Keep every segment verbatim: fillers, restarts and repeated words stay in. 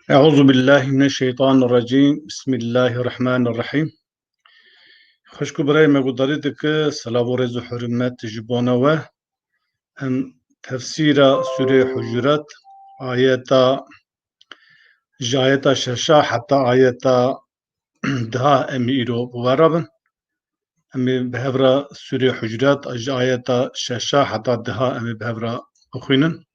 Euzu billahi mineşşeytanirracîm. Bismillahirrahmanirrahîm. Xwişk û birayê me guhdarî dike, silav û rêz û hurmet ji bona we. Em tefsîra Sûreyê Hucurat, ayeta, ji ayeta şeşa heta ayeta diha em ê îro bi we re bin. Em ê bi hev re Sûreyê Hucurat ji ayeta şeşa heta diha em ê bi hev re bixwînin.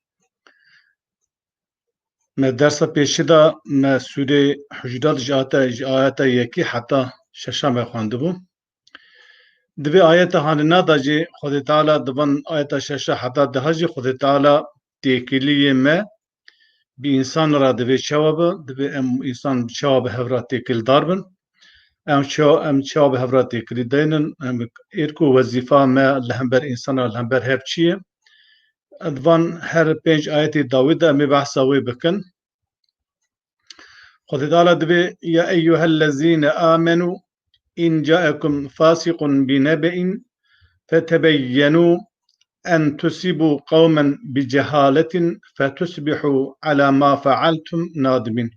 Me dersa pêşî de me Sûrê Hucurat ji ayeta, ji ayeta yekî heta şeşa me xwendibû. Di vê ayeta hanîna de jî Xwedê Teala di van ayeta şeşa heta diha jî Xwedê Teala têkiliyê me bi însan re divê çawa be, divê em însan çawa bi hev re têkildar bin. Em çawa, em çawa bi hev re têkilî deynin, em êrk û wezîfa me li hember însan re, li hember hev çi ye? Di van her pênc ayetê dawî de em ê behsa wê bikin. Xwedê Teala divê, "Ya eyyuhellezîne amenû in caekum fasiqun binebe'in fetebeyyenu en tusibu qewmen bi cehaletin fetusbihu ala ma fealtum nadimîn."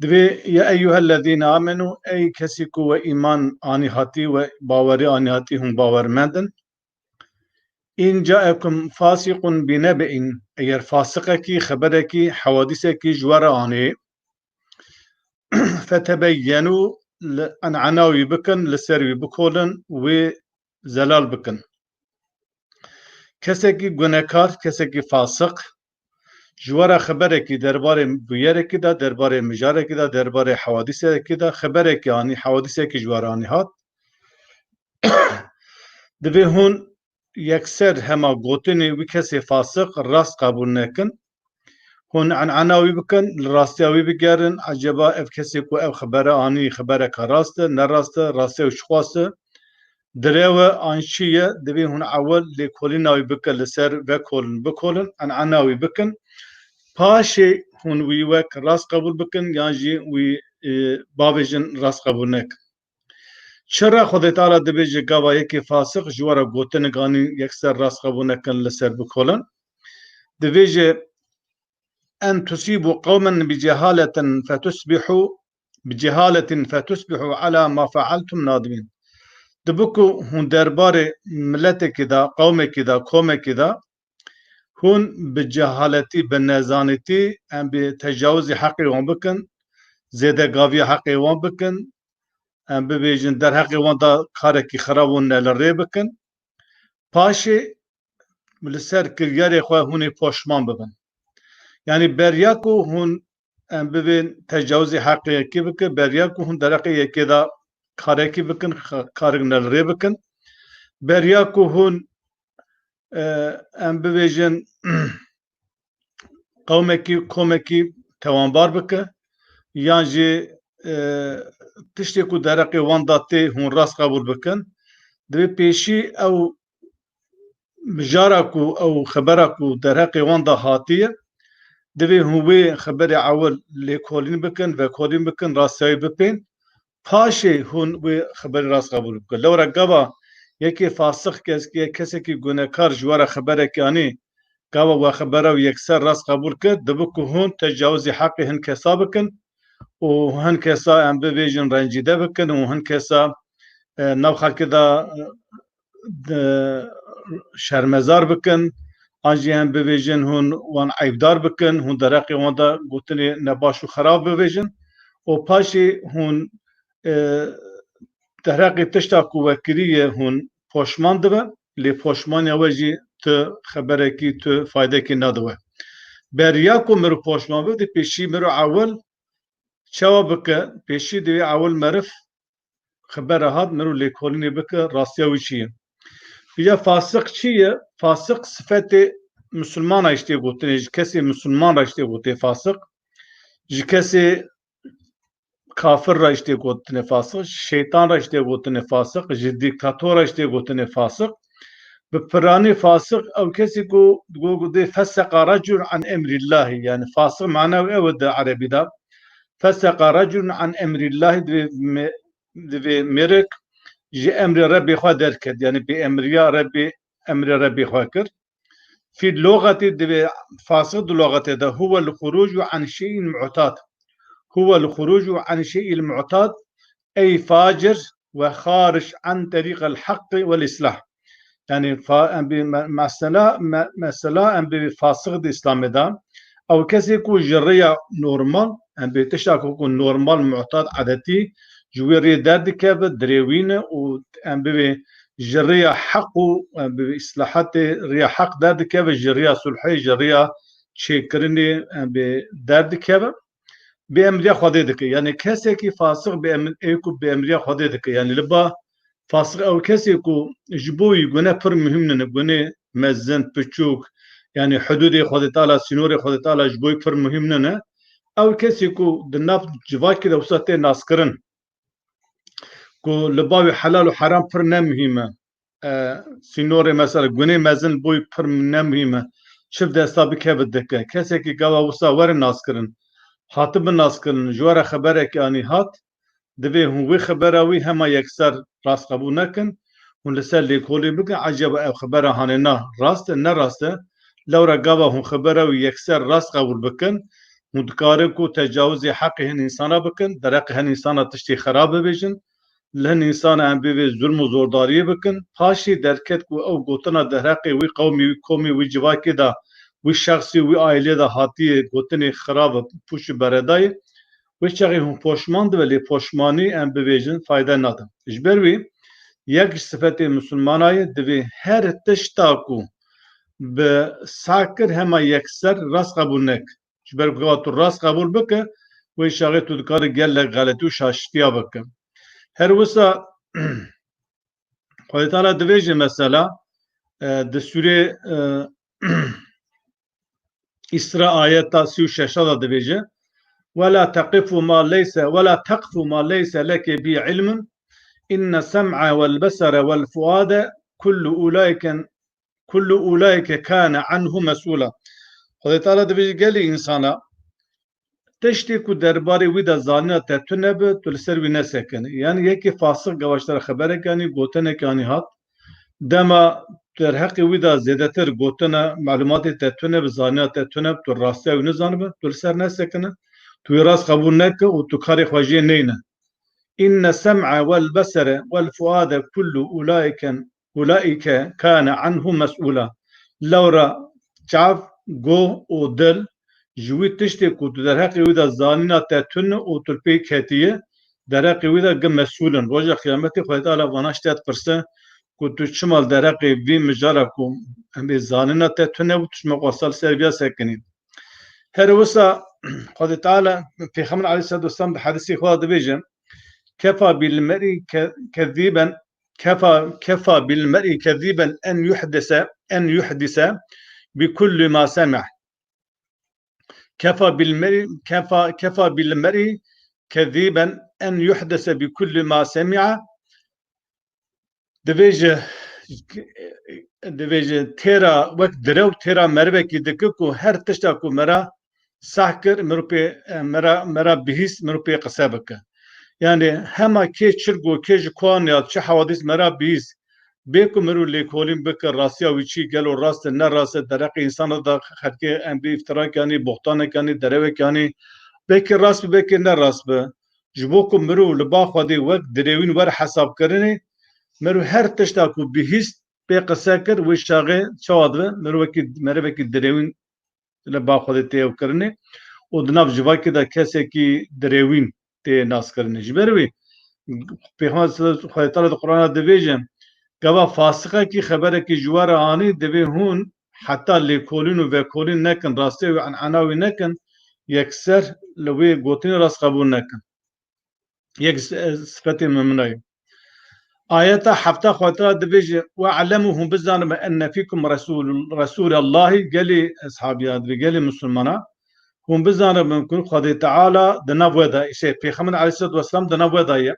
Divê, "Ya eyyuhellezîne amenû", ey kesî ku we îman anî hatî, we bawerî anî hatî, hûn bawermend in. "In caekum fasiqun binebe'in", eger fasiqekî, xeberekî, hewadîsekî ji we re anî, "fetebeyyenu", li en'ena wî bikin, li ser wî bikolin, wî zelal bikin. Kesekî gunekar, kesekî fasiq, ji we re xeberekî derbarê bûyerekî de, derbarê mijarekî de, derbarê hewadîsekî de, xeberekî anî, hewadîsekî ji we re anî hat. Divê hûn yekser hema gotinê wî kesê fasiq rast qebûl nekin. Hûn en'ena wî bikin, li rastiya wî bigerin, eceba ev kesê ku ev xebere anî, xebereka rast e, ne rast e, rastiya wî çiqas e? Dirê we an çi ye? Divê hûn ewil lêkolîna wî bikin, li ser vekolin, bikolin, en'ena wî bikin. Paşê hûn wî wek rast qebûl bikin, yan jî wî, e, bavêjin rast qebûl nekin. Çira Xwedê Teala dibêje gava yekê fasiq ji we re gotinik anî yekser rast qebûl nekin, li ser bikolin? Dibêje, "En tusibu qewmen bi cehaletin fetusbihu, bi cehaletin fetusbihu ala ma fealtum nadimîn." Dibe ku hûn derbarê miletekî de, qewmekî de, komekî de, hûn bi cehaletî, bi nezanîtî, em bi tecawizî heqê wan bikin, zêdegaviya heqê wan bikin, em bibêjin derheqê wan de karekî xirab û ne li rê bikin. Paşê li ser kiryarê xwe hûn ê poşman bibin. Yanî beriya ku hûn em bibên tecawizê heqê yekê bikin, beriya ku hûn derheqê yekê de karekî bikin, xa-, karik ne li rê bikin. Beriya ku hûn, e, em bibêjin, qewmekî, komekî tewanbar bike, yan jî, e, tiştê ku derheqê wan de tê hûn rast qebûl bikin. Divê pêşî ew mijara ku, ew xebera ku derheqê wan de hatiye, divê hûn wê xeberê ewil lêkolîn bikin, vekolîn bikin, rastiyayî bipên. Paşê hûn wê xeberê rast qebûl bikin. Lewra gava yekê fasiq kes-, ye kesekî gunekar ji we re xeberekî anî, gava we xebera wî yekser rast qebûl kir, dibe ku hûn tecawizî heqê hin kesa bikin û hin kesa em bibêjin rencîde bikin û hin kesa, e, nav xelkê de, e, de şermezar bikin, an jî em bibêjin hûn wan eyvdar bikin, hûn derheqê wan de gotinê nebaş û xerab bibêjin û paşê hûn, e, derheqê tişta ku we kiriye hûn poşman dibe, lê poşmaniya we jî tu xeberekî, tu faydekî nade we. Beriya ku mirov poşman bibe, dê pêşî mirov ewil çawa bike? Pêşî divê ewil meriv xebera hat, mirov lêkolînê bike, rastiya wî çi ye? Vîja fasiq çi ye? Fasiq sifetê misilman re jî tê gotinê, ji kesê misilman re jî tê gotê fasiq. Ji kesê kafir re jî tê gotinê fasiq, ji şeytan re jî tê gotinê fasiq, ji dîktator re jî tê gotinê fasiq. Bi piranî fasiq ew kesî ku, ku, ku dê feseqa reculun an emrillahî, yani fasiq mana ew e di erebî de. Feseqa reculun an emrillahî divê me-, divê mêrik ji emrê Rebbê xwe derket, yani bêemriya Rebbê, emrê Rebbê xwe kir. في اللغة, divê fasix di loxetê de, هو الخروج عن شيء معتاد. هو الخروج عن شيء معتاد, ey facir, وخارج عن طريق الحق والإصلاح. Yani fa-, em bi me-, mesela, me-, mesela em bi fasix di Îslamê de, ew kesê ku ji rêya normal, em bi tişta ku, ku normal, mu'tad, edetî, ji wê rê derdikeve, dirêwîne û em bi ji rêya heq û em bi îslahatê rêya heq derdikeve, ji rêya sulhê, ji rêya çêkirinê em bi derdikeve. Bi emriya Xwedê dike. Yani kesekî fasix bi em-, ê ku bi emriya Xwedê dike. Yani li ba fasix ew kesê ku ji bo wî gune pir muhîm nine, gune mezin, piçûk, yani hududê Xwedê Teala, sînorê Xwedê Teala ji bo wî pir muhîm nine. Ew kesê ku di nav civakê de wisa tê naskirin, ku li ba wî helal û heram pir ne muhîm e. E, sînorê mesela gunê mezin boy pir ne muhîm e. Çi bi desta bikeve dike. Kesekî gava wisa were naskirin, hatibi naskirin, ji we re xeberekî anî hat, divê hûn wê xebera wî hema yekser rast qebûl nekin. Hûn li ser lêkolîn bikin, ecaba ev xebera hanê na rast e, ne rast e. Lewra gava hûn xebera wî yekser rast qebûl bikin, hûn dikarin ku tecawizê heqê hin însana bikin, dereqê hin însana tiştê xerab bibêjin, li hin însana em bê vê zulm û zordariyê bikin. Paşê derket ku ew gotina derheqê wî qewmî, wî komî, wî civakê de, wî şexsî, wî aîlê de hatiye gotinê xirab pûç û beredayê. Wê çaxê hûn poşman dibe, lê poşmanî em bibêjin fayde nade. Ji ber wî yek ji sifetê misilmana ye, divê her tişta ku bi sah kir hema yekser rast qebûl nek. Ji ber ku gava tu rast qebûl bike, wê çaxê tu dikarî gelek xeletî û şaştiya bike. Her wisa Xwedê Teala divêje mesela, e, di sûrê, e, Îsra ayeta sî û şeş de divêje, "Ve la teqifu ma leyse, ve la teqfu ma leyse leke bi ilmun, inne sem'a vel besere vel fuade kullu ulaike, kullu ulaike kane anhu mes'ula." Xwedê Teala divêje gelî însana, tiştê ku derbarê wî de zanîna te tune bi, tu li ser wî nesekine. Yani yekê fasix gava ji te re xeberek anî, gotinek anî hat, dema derheqê wî de zêdetir gotina, malûmatê te tune bi, zanîna te tune bi, tu rastiya wî nizanibe, tu li ser nesekine, tu wî rast qebûl neke û tu karê xwe jê neyne. Inne sem'a vel besere vel fuade kullu ulaike, ulaike kane anhu mes'ula. Lewra çav, guh û dil ji wî tiştê ku tu derheqê wî de zanîna te tune û tu li pê ketiye, derheqê wî de gi mesûl in. Roja Qiyametê Xwedê Teala vana ji te dipirse ku tu çima li derheqê vî mijara ku em ê zanîna te tune bû, tu çima xwe sal ser viya sekinî. Her wisa Xwedê Teala, Pêxember aleyhisselatu vesselam di hedîsê xwe de dibêje, "Kefa bil mer'i ke-, kezîben, kefa, kefa bil mer'i kezîben en yuhdise, en yuhdise bi kulli ma semih." Kefa bil mer'i, kefa, kefa bil mer'i kezîben en yuhdise bi kulli ma semi'a. Divêje, divêje têra wek direw têra merivekî dike ku her tişta ku mera sah kir, mirov pê, mera, mera bihîst, mirov pê qise bike. Yani hema kê çi got, kê ji kuan ya, çi hewadîs mera bihîst, bê ku mirov lêkolîn bike, rastiya wî çi, gelo rast e, ne rast e, dereqê însana da xelkê em bê îftirakanî, boxtanakanî, derewekanî, belkî rast bi, belkî ne rast bi. Ji bo ku mirov li ba Xwedê wek dirêwîn were hesabkirinê, mirov her tişta ku bihîst pê qise kir, wê çaxê çawa dibe? Mirovekî, merivekî dirêwîn li ba Xwedê tê ew kirinê û di nav civakê de kesekî dirêwîn tê naskirinê. Ji ber wê Pêxember Xwedê Teala di Qur'ana de dibêje, gava fasixekî xeberekî ji we re anî, divê hûn heta lêkolîn û vekolîn nekin, rastiyê wî, en'ena wî nekin, yekser li wê gotinê rast qebûl nekin. Yek s-, sifetê mumina ye. Ayeta hefta Xwedê Teala dibêje, "We'lemû, hûn bizanibe, enne fîkum resûl-, resûlallahî", gelî eshabiya dibê, gelî misilmana, hûn bizanibe ku Xwedê Teala di nav we de, şey, Pêxember aleyhisselatu vesselam di nav we de ye.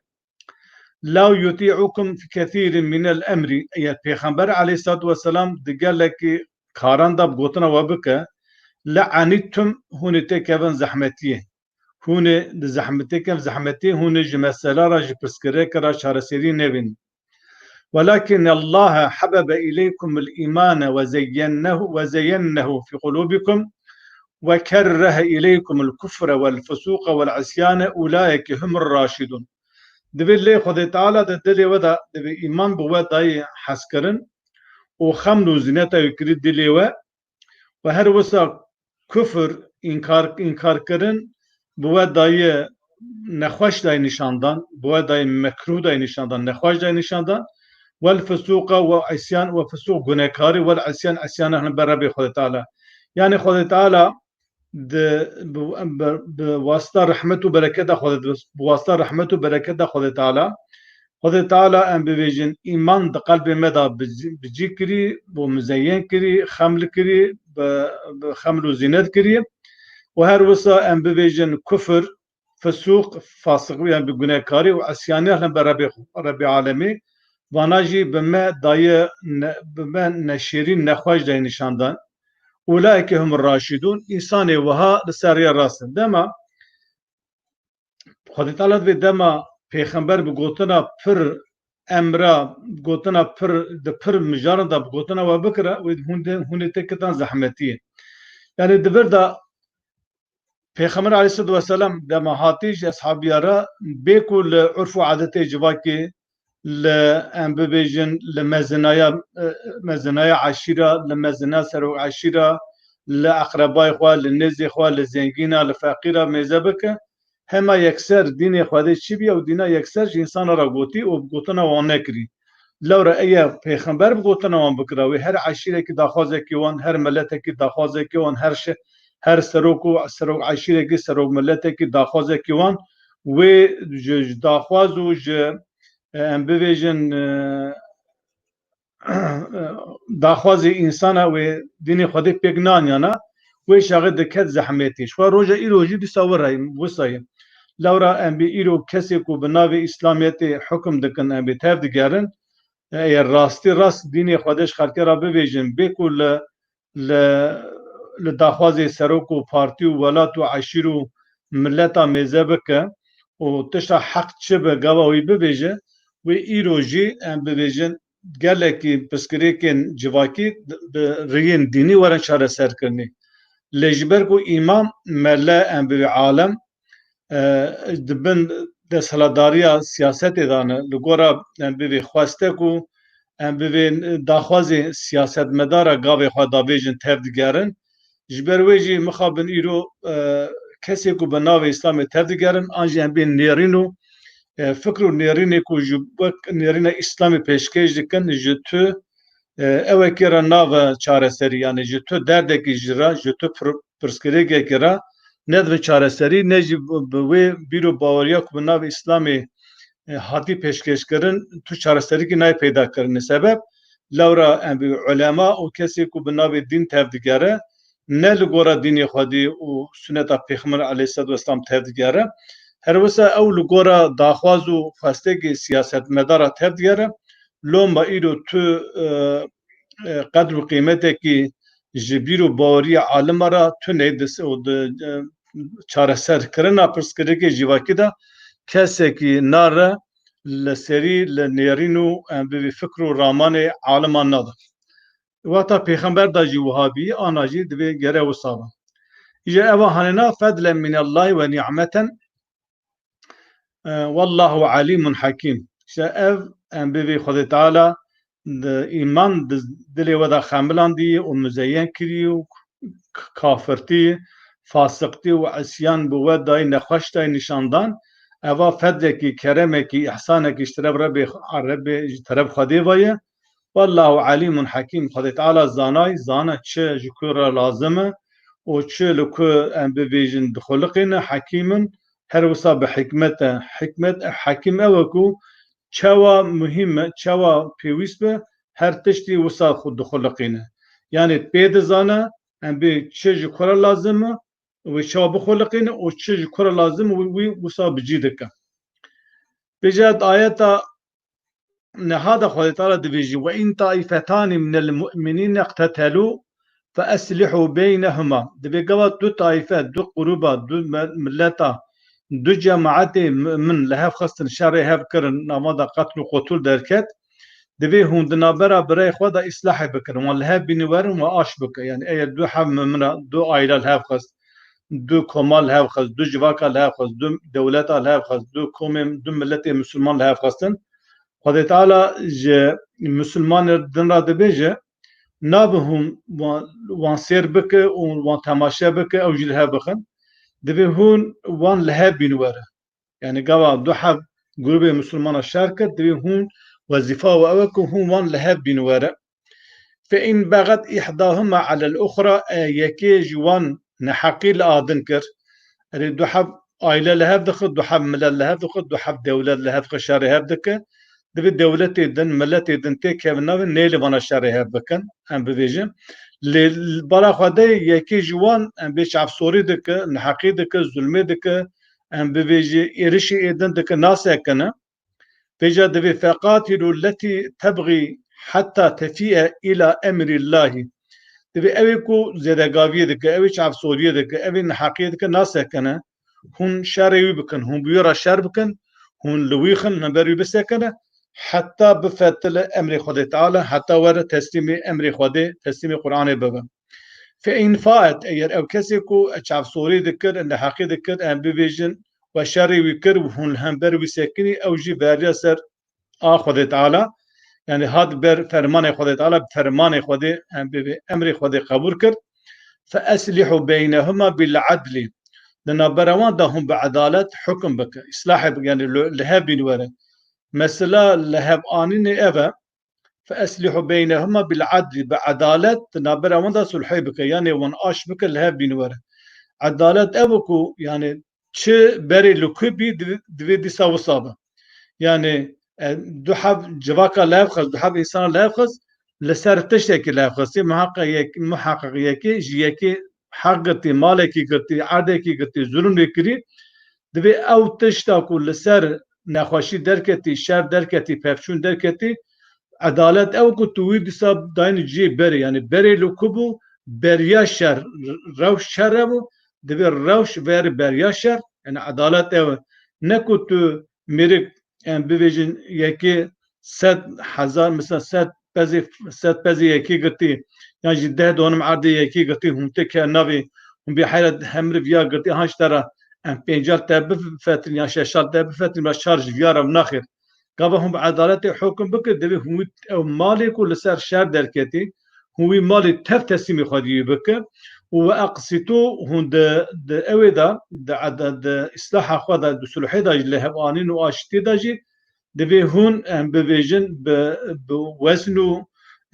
"Lew yutî'ukum fi kesîrin minel emrî", eger Pêxember aleyhisselatu vesselam di gelekî karan de bi gotina we bike, "le'enîttum", hûn ê têkevin zehmetiyê. Hûn ê di zehmetê kem zehmetê, hûn ê ji mesela re, ji pirsgirêke re çareserî nebînin. ولكن الله حبب إليكم الإيمان وزينه، وزينه في قلوبكم وكره إليكم الكفر والفسوق والعصيان أولئك هم الراشدون. Divê lê Xwedê Teala di dilê we de divê îman bi we dayê hezkirin û xeml û zîneta wî kirî dilê we û her wisa kufr, înkar, înkarkirin bi we dayê nexweş dayê nîşandan, bi we dayê mekrûh dayê nîşandan, nexweş dayê nîşandan. Wel fisûqa we îsyan, we fisûq gunekarî, wel îsyan îsyana hin ber Rebê Xwedê Teala. Yanî Xwedê Teala di, bi, bi, bi wasita rehmet û bereketa Xwedê, bi wasita rehmet û bereketa Xwedê Teala, Xwedê Teala em bibêjin îman di qelbê me de bi, bi cî kirî, bo mizeyyen kirî, xeml kirî, bi, bi xeml û zînet kirî. Û her wisa em bibêjin kufir, fisûq, fasiqî, yanî bi gunekarî û îsyanî hene ber Rebê, Rebê Alemî. Vana jî bi me daye ne, bi me neşêrîn, nexweş dayê nîşandan. Ulaike humur raşidûn, însanê wiha li ser rêya rast in. Dema Xwedê Teala divê dema pêxember bi gotina pir emra, gotina pir, di pir mijaran de bi gotina we bikira, wê hûn de, hûn ê tê kitan zehmetiyê. Yanî di vir de Pêxember aleyhisselatu vesselam dema hatî ji eshabiya re bê ku li urf û adetê civakê, li em bibêjin, li mezinaya, e, mezinaya eşîra, li mezina serok eşîra, li eqrebayê xwe, li nêzê xwe, li zengîna, li feqîra mêze bike, hema yekser dînê Xwedê çi bî, ew dîna yekser ji însana re gotî û gotina wan nekirî. Lewra eye pêxember bi gotina wan bikira, wê her eşîrekî daxwazekî wan, her miletekî daxwazekî wan, her şe-, her serok û serok eşîrekî, serok miletekî daxwazekî wan, wê ji, ji daxwaz û ji, e, em bibêjin, e, daxwazê însana wê dînê Xwedê pêk naniyana, wê şaxê diket zehmetî. Ji xwe roja îro jî dîsa wira ye, wisa ye. Lewra em bê îro kesê ku bi navê Îslamiyetê hukim dikin, em bê tev digerin, eger rastî rast dînê Xwedê ji xelkê re bibêjin, bê ku li, li, li daxwazê serok û partî û welat û eşîr û mileta mêze bike û tişta heq çi be gava wî bibêje, wê îro jî em bibêjin gelekî pirsgirêkên civakî bi rêyên dînî werin çareserkirinê. Lê ji ber ku îmam, mele, em bibê alem, e, di bin desthilatdariya siyasetê de ne. Li gora em bivê xwestek û em bivê daxwazê siyasetmedara gavê xwe davêjin tev digerin. Ji ber wê jî mixabin îro, e, kesê ku bi navê Îslamê tev digerin, an jî em bê nêrîn û, e, fikr û nêrînê ku ji wek nêrîna Îslamê pêşkêş dikin, ji tu, e, ewekê re nave çareserî, yanî ji tu derdekî ji re, ji tu pir-, pirsgirêkekî re, ne divin çareserî, ne jî bi, bi wê bîr û baweriya ku bi navê Îslamê, e, hatî pêşkêşkirin, tu çareserîkî nayê peyda kirinê. Sebeb, lewra em bi ulema û kesê ku bi navê dîn tev digere, ne li gora dînê Xwedî û suneta Pêxember aleyhisselatu vesselam tev digere. Her wisa ew li gora daxwaz û xwestekê siyasetmedara tev digere. Loma îro tu, e, e, qedr û qîmetekî ji bîr û baweriya alima re tune di, û di, e, çareserkirina pirsgirêkê civakî de kesekî nare li serî, li nêrîn û em bibî fikr û ramanê aliman nade. Wexta pêxember da jî wiha bî, ana jî divê gere wisa be. Îja eva hanêna fedlen minallahi ve ni'meten, e, wallahu alimun hakim. Îşte ev em bivê Xwedê Teala di îman di dilê we de xemilandî û muzeyyen kirî û k-, kafirtî, fasiqtî û isyan bi we dayî, nexweş dayî nîşandan. Eva fedlekî, keremekî, îhsanekî ji teref Rebê, Rebê ji teref Xwedê ve ye. Wallahu alimun hakim. Xwedê Teala zanay, zana çi ji ku re lazim e û çi li ku em bibêjin dixuliqîne, hekîm in, her wisa bi hikmet e. Hikmet, hekîm ew e ku çawa muhîm e, çawa pêwîst be, her tiştî wisa xwe dixuliqîne. Yanî pê dizane, em bê çi ji ku re lazim e, wê çawa bixuliqîne û çi ji ku re lazim e, wî, wî wisa bi cî dike. Bêje di ayeta niha de Xwedê Teala dibêjî, "Ve in taifetani minel mu'minîne iqtetelû fe eslihû beynehuma." Dibê gava du taife, du qurûba, du me-, mileta, du cemaetê mu'min li hev xistin, şerê hev kirin, nava de qetl û qutûl derket. Divê hûn di navbera birayê xwe de îslahê bikin. Wan li hev bînin werin, wan aş bikin. Yani eger du heb mimina, du aîla li hev xist, du koma li hev xist, du civaka li hev xist, du dewleta li hev xist, du komên, du miletê misilman li hev xistin, Xwedê Teala ji misilmanê din re dibêje, nabe hûn wan, wan sêr bike û wan temaşe bike, ew jî li hev bixin. Divê hûn wan li hev bînin werin. Yani gava du heb grûbê misilmana şer kir, divê hûn wezîfa we ew e ku hûn wan li hev bînin werin. Fe in begat îhdahuma alel uxra, e, yekê ji wan neheqî li a din kir. Erê du heb aîle li hev dixin, du heb milet li hev dixin, du heb dewlet li hev dixin, şerê hev dike. Divê dewletê din, miletê din têkevin navê, nê li vana şerê hev bikin, em bibêjin. Lê bala xwe de yekê ji wan, em bê çavsorî dike, neheqî dike, zulmê dike, em bibêjî êrişî ê din dike, nasekine. Vêca divê feqatilu letî tebğî heta tefîe îla emrîllahî. Divê ew ê ku zêdegaviyê dike, ew ê çavsoriyê dike, ew ê neheqiyê dike, nasekine. Hûn şerê wî bikin, hûn bi wî re şer bikin, hûn li wî xin, li hember wî bisekine, heta bifetile emrê Xwedê Teala, heta were teslîmê emrê Xwedê, teslîmê Qur'anê bibe. Fe in faet, eger ew kesê ku çavsorî dikir, neheqî dikir, em bibêjin, we şerê wî kir û hûn li hember wî sekinî, ew jî veriya ser a Xwedê Teala, yani hat ber fermanê Xwedê Teala, bi fermanê Xwedê, em bibê emrê Xwedê qebûl kir. Fe eslîhu beynehuma bil adlî. Di navbera wan de hûn bi edalet hukum bike. Îslahê bike, yani li, li hev bîn were. Mesela li hev anînê ev e. Fe eslîhu beynehuma bil adlî. Bi edalet di navbera wan de sulhê bike. Yani wan aş bike, li hev bîn were. Edalet ev e ku, yani çi berê li ku bî, divê, divê dîsa wisa be. Yani, e, du heb civaka li hev xist, du heb însana li hev xist, li ser tiştekî li hev xistî, muheqeq yek-, muheqeq yekê ji yekê heq girtî, malekî girtî, erdekî girtî, zulm lê kirî, divê ew tişta ku li ser nexweşî derketî, şer derketî, pevçûn derketî, edalet ew ku tu wî dîsa dayînî cihê berê, yani berê li ku bû, beriya şer, rewş şer hebû, divê rewş ver beriya şer, yani edalet ew e. Ne ku tu mêrik, em bibêjin, yekê sed hezar, mesela sed pezê, sed pezê yekê girtî, yan jî deh donim erdê yekê girtî, hûn tê ke navê, hûn bê heyra hemri viya girtî, ha ji te re em pênca li te bifetin, yan şeşa li te bifetin, bila şer ji viya re naxêr. Gava hûn bi edaletê hukum bike, divê hûn wî ew malê ku li ser şer derketî, hûn wî malê tev teslîmê xwedî wî bike. Û we eqsîtû, hûn di, di ewê de, di eda-, di îslaha xwe de, di sulhê de jî, li hev anîn û aştiyê de jî, divê hûn, em bibêjin, bi, bi wezn û,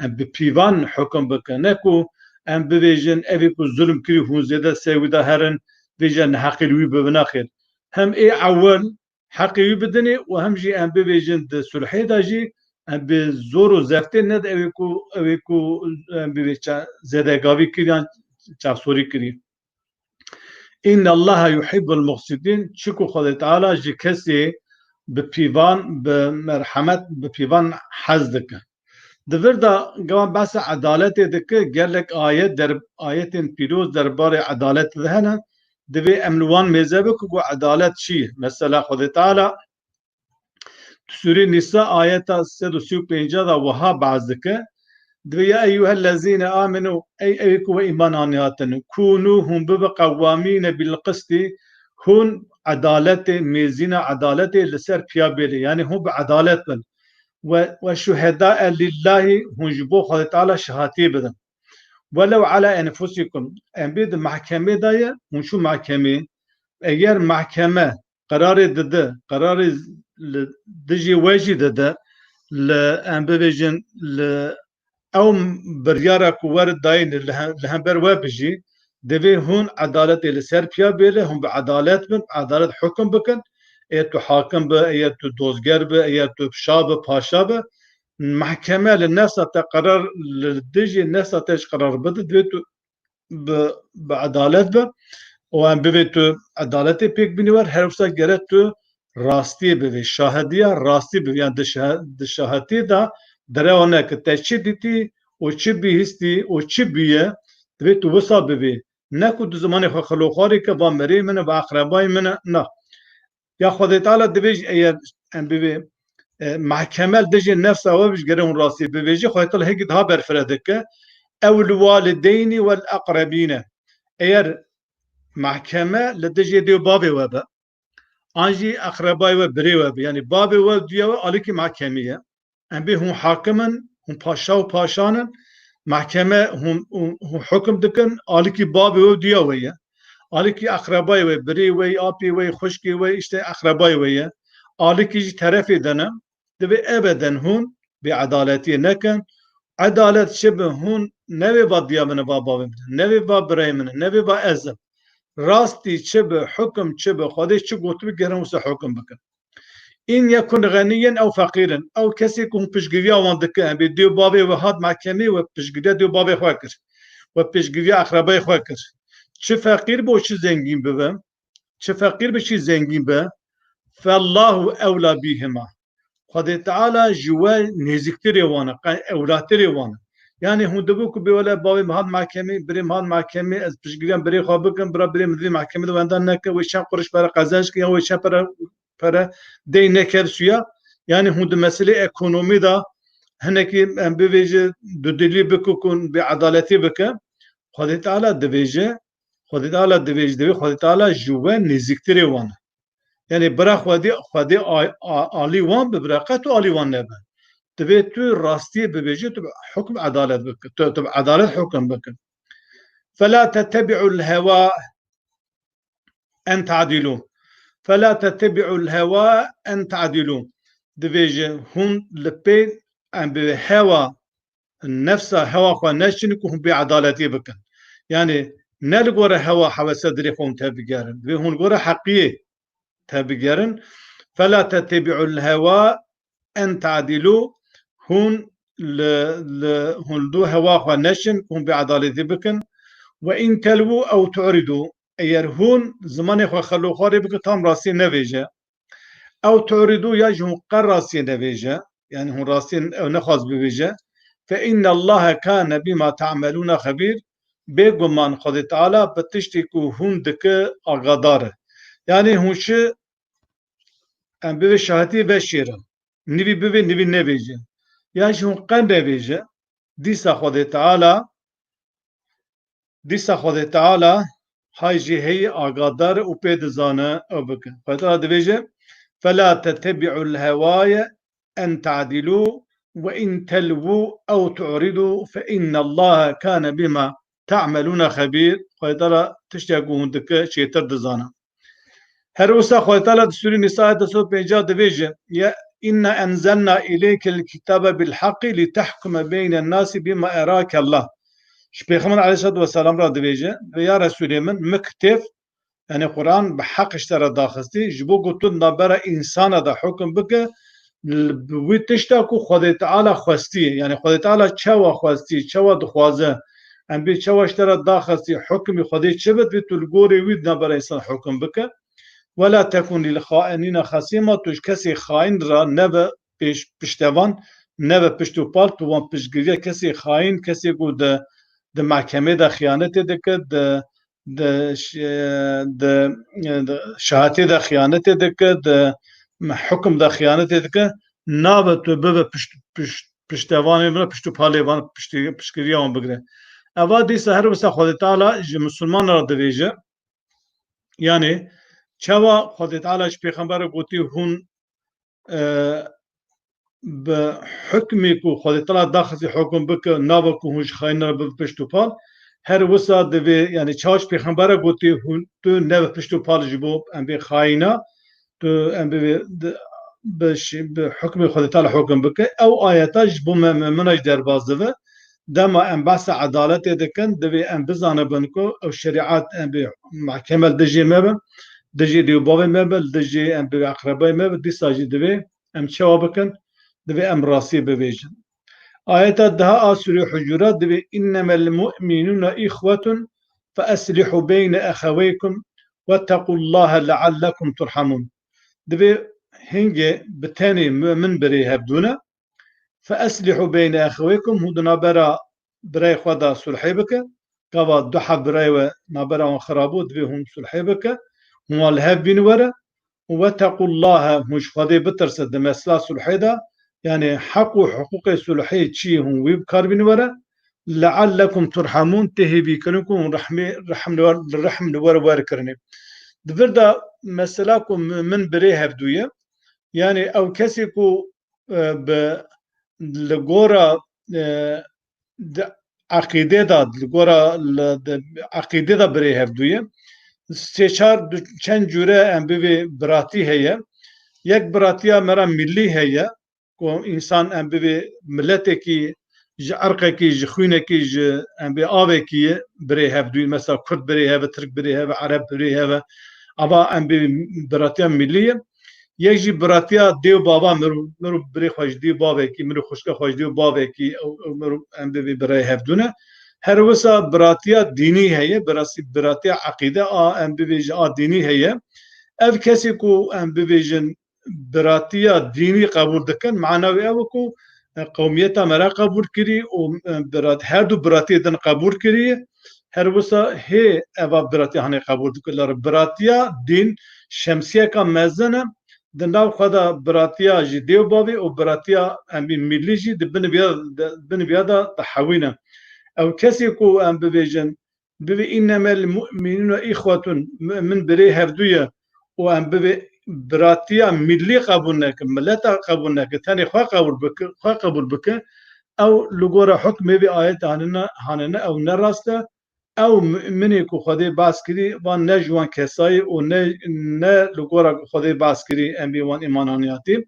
em bi pîvan hukum bike. Ne ku em bibêjin, evê ku zulm kirî, hûn zêde ser wî de herin, vêca neheqî li wî bibe, naxêr. Hem ê ewil, heqê wî bidinê û hem jî em bibêjin di sulhê de jî em bi zor û zeftê ned ewê ku, ewê ku em bibê ça-, zêdegavî kiriyan, çavsorî kirî. Înnallaha yuhibbul muqsitîn, çiku Xwedê Teala ji kesê bi pîvan, bi merhemet, bi pîvan hez dike. Di vir de gewan behsa edaletê dike, gelek ayet der-, ayetên pîroz derbarê edaletê de hene. Divê em li wan mêze bikin ku edalet çi ye. Mesela Xwedê Teala di Sûrê Nîsa ayeta sed û sî û pênc de wiha behs dike. Divê ya eyyuhellezîne amenu, ey ewê ku we îman anî hatin, kûnû, hûn bibe qewwamîne bil qistî, hûn edaletê, mêzîna edaletê li ser piya bêlê. Yani hûn bi edalet bin. We, we şuhedâe lillahî, hûn ji bo Xwedê Teala şehatiyê bidin. Welew ala enfusikum, em bê di mehkemê de ye, hûn çû mehkemê, eger mehkeme qerarê dide, qerarê li dijî we jî dide, li, em bibêjin, li ew biryara ku we dayîn li hem-, li hember we bijî, divê hûn edaletê li ser piya bêle, hûn bi edalet bin, edalet hukum bikin. Eger tu hakim be, eger tu dozger be, eger tu şa be, paşa be, mehkeme li nefsa te qerar, li dijî nefsa te ji qerar bide, divê tu bi, bi edalet be û em bivê tu edaletê pêk bînî wer, her wisa gere tu rastiyê bivê, şahediya rastî bivê. Yani di şah-, di şahetiyê de derewa neke te çi dîtî û çi bihîstî û çi bûye, divê tu wisa bivê. Ne ku tu zimanê xwe xiloxwarî ke va merê min e, va eqrebayê min e, na. Ya Xwedê Teala divê jî eger em bivê e, mahkeme li dijî nefsa we bijgere hûn rastî bibêjî, Xwedê Teala hêkî daha berfire dike. Ew li walideynî wel aqrebîne. Eger mahkeme li dijî dê û bavê we be, an jî eqrebayê we, birê we be, yanî bavê we, diya we, alîkî mahkemê ye. Em bê hûn hakim in, hûn paşa û paşan in, mahkeme hûn, hûn, hûn hukum dikin, alîkî bavê we, diya we ye. Alîkî eqrebayê we, birê we, apê we, xwişkê we, îşte eqrebayê we ye. Alîkî jî terefê de ne. Divê ebeden hûn bêedaletiyê nekin. Edalet çi bi hûn nevê va diya min e, va bavê min e, nevê va birayê min e, nevê va ez im. Rastî çi bi, hukum çi bi, Xwedê çi gotibi, gerin wisa hukum bikin. În yekun ganiyen ew feqîrin. Ew kesê ku hûn piştgiriya wan dikin, em bê dê û bavê we hat mahkemê, we piştgiriya dê û bavê xwe kir. We piştgiriya eqrebayê xwe kir. Çi feqîr bo, çi zengîn bibe, çi feqîr bi, çi zengîn be, fellahu ewla bîhima. Xwedê Teala ji we nêzîktirê wan e, qe-, ewlatirê wan e. Yanî hûn dibû ku bê wele bavê min hat mahkemê, birê min hat mahkemê, ez piştgiriya birê xwe bikim, bira birê min divê mahkemê de wenda neke, wê çend quruş pere qezenc kir, ya wê çend pere, pere dey neket suya. Yanî hûn di meselê ekonomî de hinekî, em bivêje, dudilî bikin ku bêedaletî bike. Xwedê Teala dibêje, Xwedê Teala dibêje, divê Xwedê Teala ji we nêzîktirê wan e. Yanî bira Xwedê, Xwedê a-, a-, alî wan bibire, qet tu alî wan nebe. Divê tu rastiyê bibêjî, tu bi hukm edalet bike, tu, tu bi edalet hukum bike. Fela tettebi'ul hewa en ta'dilu. Fela tettebi'ul hewa en ta'dilu. Divêje hûn li pê, em bi hewa, nefsa hewa xwe neçin ku hûn bêedaletiyê bikin. Yanî ne li gore hewa hewese dirê xwe hûn tebigerin. Divê hûn li gore heqiyê tebigerin. Fela tettebi'ul hewa en ta'dilu, hûn li, li, hûn li dû hewa xwe neçin ku hûn bêedaletî bikin. Ve in telwu ew tu'ridu, eger hûn, zimanê xwe xeloxwarê bikin, tam rastî nevêje. Ew tu'ridu, ya jî hûn qe rastiyê nevêje, yanî hûn rastiyê ew nexwaz bivêje. Fe innallaha kane bima ta'melûne xebîr. Bêguman Xwedê Teala bi tiştê ku hûn dike agadar e. Yanî hûn çi, em bivê şahitî veşêre. Nivî bivê, nivî nevêje. Ya jî hûn qe nevêje. Dîsa Xwedê Teala, dîsa Xwedê Teala hay jî heyî agadar û pê dizane ew bike. Xwedê Teala dibêje, fela tettebi'ul hewaye en ta'dilu ve in telwu ew tu'ridu fe innallaha kane bima ta'melûne xebîr. Xwedê Teala tiştê ku hûn dike çêtir dizane. Her wisa Xwedê Teala di Sûrê Nîsa ayet du sed û pêncî dibêje, ya inna enzelna ileykel kitabe bil haqqi li tehkume beynen nasi bima erakallah. Ji Pêxember aleyhissalatu vesselam re dibêje, ve ya Resûlê min, min kitêb, yanî Quran bi heq ji te re daxistî, ji bo ku tu di navbera însana de hukum bike, li, bi wî tişta ku Xwedê Teala xwestiye, yanî Xwedê Teala çawa xwestiye, çawa dixwaze, em bê çawa ji te re daxistî, hukmî Xwedê çi bit, vê tu li gorê wî di navbera însan hukum bike. Wela tekun lil xainîne xesîma, tu ji kesê xaîn re nebe pêş, piştevan, nebe pişt û pal, tu wan piştgiriya kesê xaîn, kesê ku di, di mehkemê de xiyanetê dike, di, di ş-, di, di şahetê de xiyanetê dike, di hukum de xiyanetê dike, nabe tu bibe pişt, pişt, piştevanê wan, pişt û palê wan, pişt, piştgiriya wan bigire. Eva dîsa her wisa Xwedê Teala ji misilmanan re dibêje. Yanî çawa Xwedê Teala ji Pêxember re gotî hûn e, bi hukmê ku Xwedê Teala daxistî hukum bike, nabe ku hûn ji xayînan re bibin pişt û pal. Her wisa divê, yanî çawa ji Pêxember re gotî hûn, tu nebe pişt û pal ji bo em bê xayîna, tu em bê, bi, bi şi-, bi hukmê Xwedê Teala hukum bike. Ew ayeta ji bo me, me, mumina jî derbas dibe. Dema em behsa edaletê dikin, divê em bizanibin ku ew şerîat em bê mehkeme li dijê me be, dijê dê û bavê me be, li dijê em bê eqrebayê me be, dîsa jî divê em çawa bikin? Divê em rastî bibêjin. Ayeta deha a Sûrê Hucurat divê, "Innemel mu'minûne îxwetun fe eslîhû beyne exeweykum wettekullahe leallekum turhemûn." Divê hingê bi tenê mu'min birê hevdû ne, "Fe eslîhû beyne exeweykum", hûn di navbera birayê xwe de sulhê bike. Gava du heb birayê we navbera wan xirab bû, divê hûn sulhê bike. Hûn wan li hev bîn were. Wetequllahe, hûn ji Xwedê bitirsin di mesela sulhê de, yani heq û hiqûqê sulhê çi hûn wî bi kar bînin were, leallekum turhamun, tê hêvîkirin ku hûn rehmê, rehm li wer, rehm li wer werkirinê. Di vir de mesela ku mi-, min birê hevdû ye, yani ew kesê ku, e, bi, li gora, e, di eqîdê de, li gora li, di eqîdê de birê hevdû ye. Sê çar du-, çend cûre em bivê biratî heye. Yek biratiya me re millî heye, ku însan em bivê miletekî, ji erqekî, ji xwînekî, ji em bê avekî birê hevdû ye. Mesela Kurd birê heve, Tirk birê heve, Ereb birê heve. Ava em bê biratiya millî ye. Yek jî biratiya dê û bava, mirov, mirov birê xwe ji dê û bavekî, mirov xwişka xwe ji dê û bavekî, ew, ew mirov em bivê birayê hevdû ne. Her wisa biratiya dînî heye, birasî-, biratiya eqîde a em bivê ji a dînî heye. Ev kesê ku em bivêjin biratiya dînî qebûl dikin, mana wê ew e ku, e, qewmiyeta me re qebûl kirî û, e, birat-, her du biratiyê din qebûl kirî. Her wisa hê eva biratiya hanê qebûl dikin. Lar biratiya dîn şemsiyeka mezin e. Di nav xwe de biratiya jî dê û bavê û biratiya em bê millî jî di bin viya de, bin viya de dihewîne. Ew kesê ku em bivêjin, bivê "Înnemel mu'minûne îxwetun", mu'min birê hevdû ye û em bivê biratiya millî qebûl neke, mileta qebûl neke, tenê xwe qebûl bike, xwe qebûl bike, ew li gora hukmê vê ayet hanine, hanine, ew ne rast e. Ew mu'minê ku Xwedê behs kirî, van ne ji wan kesayî û ne, ne li gora ku Xwedê behs kirî, em bê wan îman aniyatî.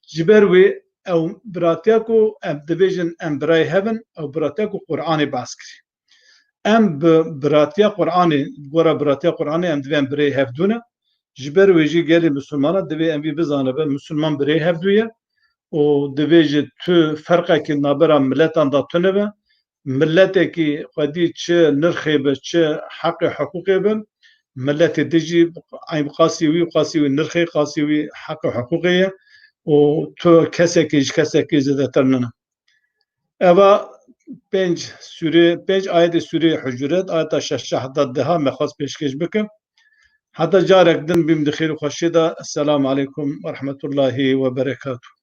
Ji ber wê ew biratiya ku em dibêjin em birayê hev in, ew biratiya ku Qur'anê behs kirî. Em bi biratiya Qur'anê, gora biratiya Qur'anê em divê em birê hevdû ne. Ji ber wê jî gelê misilmana divê em vî bizanibe, misilman birê hevdû ye û divê ji tu ferqekî nabera miletan de tune be. Miletekî xwedî çi nirxê be, çi heqê hiqûqê be, miletê din jî eyn qasî wî, qasî wî nirxê, qasî wî heqê hiqûqê ye û tu kesekî ji kesekî zêdetir nîne. Eva pênc sûrê, pênc ayetê sûrê Hucuret, ayeta şeş heta deha me xwest pêşkêş bikim. Heta carek din bîm di xêr û xweşiyê de. Esselamu aleykum ve rahmetullahi ve berekatuh.